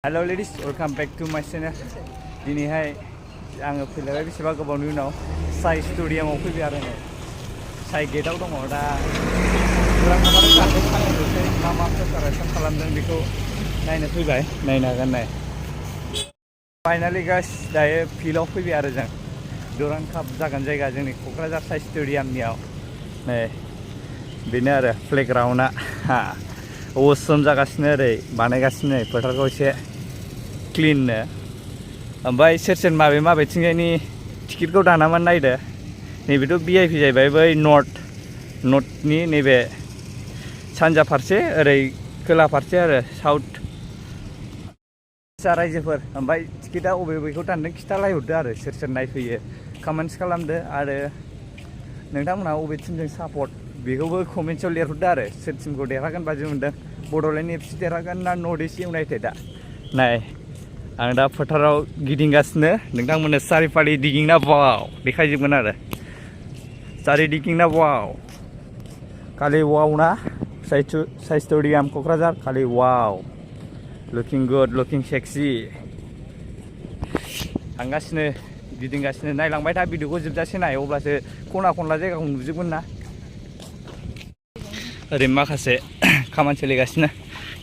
Hello ladies, welcome back to my channel. दिनैहाय आङो फैलायबाय बेसेबा गोबावनि उनाव साइ स्टुडियामाव फैबाय आरो साइ गेटआव दङ दा दुरान्ड कापआथ' जाहाथे साननैल'सै मा प्रिपारेसन खालामदों बेखौ नायनो फैबाय नायनो हागोन नाय फाइनालि गाइस दायो फिल्डआव फैबाय आरो जों दुरान्ड काप जागोन जायगा जोंनि क'क्राझार साइ स्टुडियामनियाव नै बेनो आरो प्लेग्राउन्डआ असम जागासिनो ओरै बानायगासिनो फोथारखौ एसे क्लिननो ओमफ्राय सोर माबेथिंजायनि टिकेटखौ दानामोन नायदो नैबेथ' भिआइपि जाहैबाय बै नर्थनि नैबे सानजा फारसे ओरै खोला फारसे आरो साउथ रायजोफोर ओमफ्राय टिकेटआ बबेखौ दानदों खिथालायहरदो आरो सोर नायफैयो कमेन्ट्स खालामदो आरो नोंथांमोनहा बबे टिमजों सापर्ट बेखौबो कमेन्ट्सआव लिरहरदो आरो सोर टिमखौ देरहागोन बादि मोनदों बड'लेण्ड एफसि देरहागोन ना नर्थ इस्ट इउनाइटेडआ नाय आं दा फोथाराव गिदिंगासिनो नोंथांमोननो चारिफालि दिगिंना वाव देखायजोबगोन आरो चारिदिगिंना वाव खालि वाव ना साइ स्टुडियाम क'क्राझार खालि वाव लुकिं गुड लुकिं सेक्सि थांगासिनो गिदिंगासिनो नायलांबाय था भिडिअखौ जोबजासे नाय अब्लासो खना खनला जायगाखौ नुजोबगोन ना ओरै माखासे खामानि सोलिगासिनो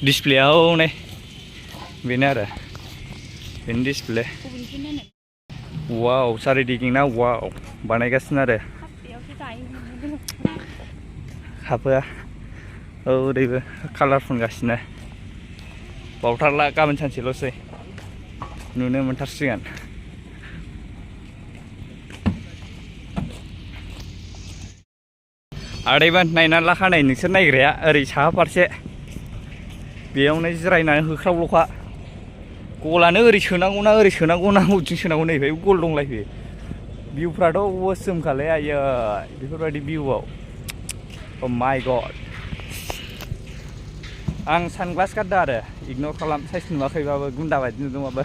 डिसप्लेआव नै बेनो आरो बेनो डिसप्ले वाव चारिदिगिंना वाव बानायगासिनो आरो हाबोआ ओरैबो कालार फुनगासिनो बावथारला गाबोन सानसेल'सै नुनो मोनथारसिगोन आदैबान नायनानै लाखानाय नोंसोर नायग्राया ओरै साहा फारसे बेयावनो जिरायनानै होख्रावल'खा गलानो ओरै सोनांगौना बबेथिं सोनांगौ नै बेहाय गल दंलायफैयो भिउफ्राथ' असोमखालै आयै बेफोरबायदि भिउआव अ माय गड आं सानग्लास गारदों आरो इगनर खालाम साइज नुवाखैबाबो गुन्दा बायदि नुदोंबाबो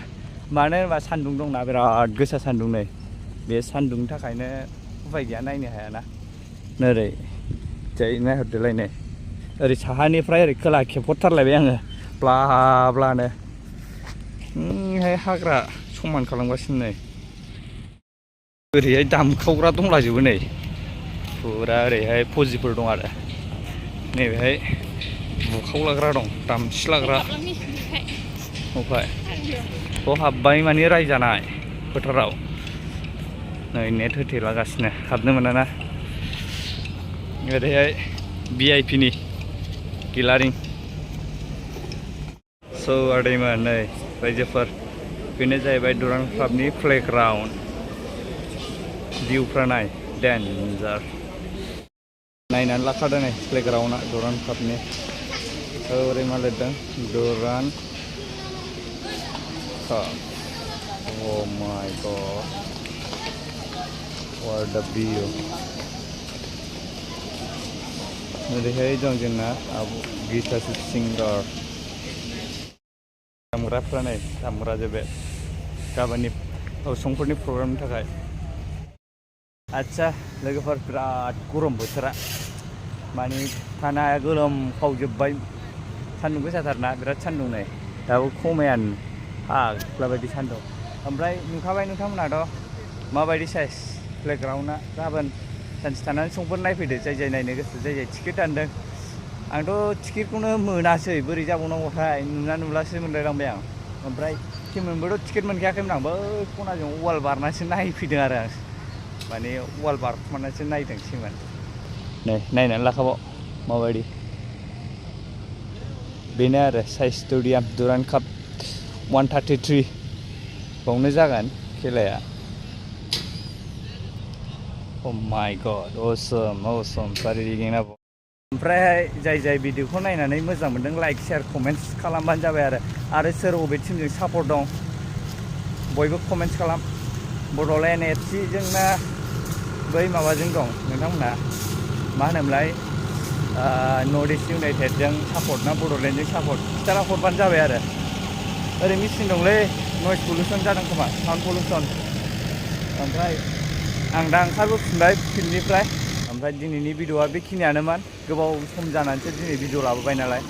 मानो होनबा सान्दुं दंना बिराद गोसा सान्दुं नै बे सान्दुंनि थाखायनो उफाय गैया नायनो हायाना नोरै जै नायहरदोलाय नै ओरै साहानिफ्राय ओरै खोला खेबहरथारलायबाय आङो ब्ला ब्लानो हाग्रा समान खालामगासिनो नै ओरैहाय दामखावग्रा दंलाजोबो नै फुरा ओरैहाय फौजिफोर दं आरो नैबेहाय बुखावलाग्रा दं दामसिलाग्रा अफाय बाव हाबबाय माने रायजानाय फोथाराव नै नेट होथेलागासिनो हाबनो मोना ना ओरैहाय भिआइपिनि गिलारिं स' आदैमोन नै रायजोफोर बेनो जाहैबाय दुरान्ड कापनि प्लेग्राउन्ड भिउफ्रा नाय डेन्जार नायनानै लाखादों नै प्लेग्राउन्डआ दुरान्ड कापनि ओरै मा लिरदों दुरान्ड काप अ माय गड व्हाट द भिउ ओरैहाय दं जोंना आब' गीता सिंगार दामग्राफ्रा नै दामग्रा जोबे गाबोननि समफोरनि प्रग्रामनि थाखाय आदसा लोगोफोर बिराद गरम बोथोरा माने थानो हाया गोलोमखावजोब्बाय सान्दुं गोसाथारना बिराद सान्दुं नै दाबो खमायानो फाग्ला बायदि सान्दुं ओमफ्राय नुखाबाय नोंथांमोनहाथ' माबायदि साइज प्लेग्राउन्डआ गाबोन सानसे थानानै समफोर नायफैदो जाय नायनो गोसो जाय टिकेट दानदों आंथ' टिकेटखौनो मोनासै बोरै जाबावनांगौथाय नुलासो मोनलायलांबाय आं ओमफ्राय टिममोनबोथ' टिकेट मोनखायाखैमोन आं बै खनाजों वाल बारनासो नायफैदों आरो आं माने वाल बारखुमानासो नायदोंसैमोन नै नायनानै लाखाबाव माबायदि बेनो आरो साइ स्टुडियाम दुरान्ड काप 133 बावनो जागोन खेलाया अ माय गड असम चारिदिगिंना ओमफ्रायहाय जाय भिडिअखौ नायनानै मोजां मोनदों लाइक शेयार कमेन्ट्स खालामबानो जाबाय आरो सोर बबे टिमजों सापर्ट दं बयबो कमेन्ट्स खालाम बड'लेण्ड एफसिजों ना बै माबाजों दं नोंथांमोनहा मा होनोमोनलाय नर्थ इस्ट इउनाइटेडजों सापर्ट ना बड'लेण्डजों सापर्ट खिथाना हरबानो जाबाय आरो ओरै मिसिं दंलै नयस पलिउसन जादों खोमा साउन्ड पलिउसन ओमफ्राय आं दा ओंखारबोफिनबाय फिल्डनिफ्राय ओमफ्राय दिनैनि भिडिअआ बेखिनियानोमोन गोबाव सम जानानैसो दिनै भिडिअ लाबोबाय नालाय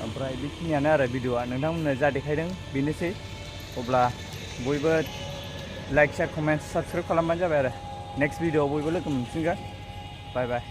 ओमफ्राय बेखिनियानो आरो भिडिअआ नोंथांमोननो जा देखायदों बेनोसै अब्ला बयबो लाइक शेयार कमेन्ट साबस्क्राइब खालामबानो जाबाय आरो नेक्स्ट भिडिअआव बयबो लोगो मोनफिनगोन बाय बाय